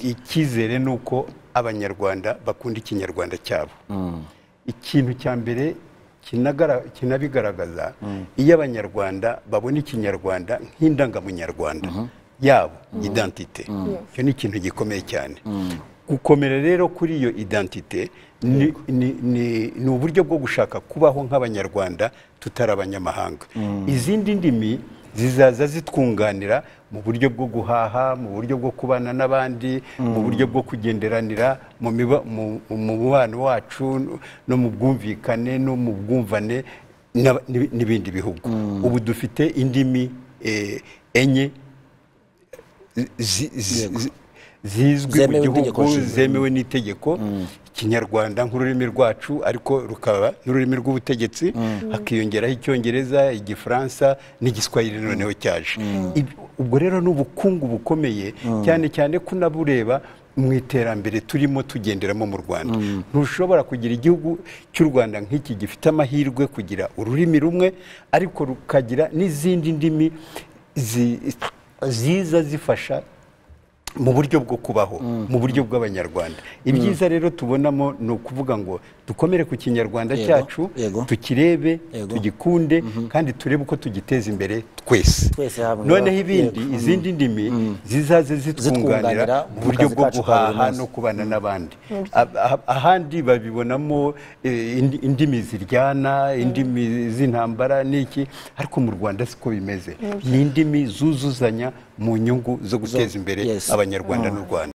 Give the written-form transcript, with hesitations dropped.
Icyizere ni uko Abanyarwanda bakunda Ikinyarwanda cyabo. Ikintu cya mbere kinabigaragaza, iyo Abanyarwanda babona Ikinyarwanda nk'indangamunyarwanda yabo, identité, icyo ni ikintu gikomeye cyane. Gukomera rero kuri iyo identité ni uburyo bwo gushaka kubaho nk'Abanyarwanda tutari abanyamahanga. Izindi ndimi zizaza zitwunganira mu buryo bwo guhaha, mu buryo bwo kubana n'abandi, mu buryo bwo kugenderanira, mu mubano wacu no mu bwumvikane no mu bwumvane n'ibindi bihugu. Ubu dufite indimi enye zizwi mu Zemewe gihugu, n'itegeko nshinga. zemewe n'itegeko: Ikinyarwanda nk'ururimi rwacu, ariko rukaba n'ururimi rw'ubutegetsi, hakiyongeraho Icyongereza, Igifaransa n'Igiswahili noneho cyaje. Ubwo rero ni ubukungu bukomeye cyane cyane ko unabureba mu iterambere turimo tugenderamo mu Rwanda. Ntushobora kugira igihugu cy'u Rwanda nk'iki gifite amahirwe kugira ururimi rumwe, ariko rukagira n'izindi ndimi ziza zifasha mu buryo bwo kubaho, mu buryo bw'Abanyarwanda. Ibyiza rero tubonamo ni ukuvuga ngo dukomere ku Kinyarwanda cyacu, tukirebe, tugikunde, kandi turebe uko tugiteza imbere twese. Twese hamwe. Noneho ibindi, izindi ndimi zizaze zitwunganira Zitwunganira mu mu buryo kazi bwo kacu ka buri guhaha munsi. no kubana n'abandi. Ahandi babibonamo indimi ziryana, indimi z'intambara n'iki, ariko mu Rwanda siko bimeze. Ni indimi zuzuzanya mu nyungu zo guteza imbere Abanyarwanda n'u Rwanda.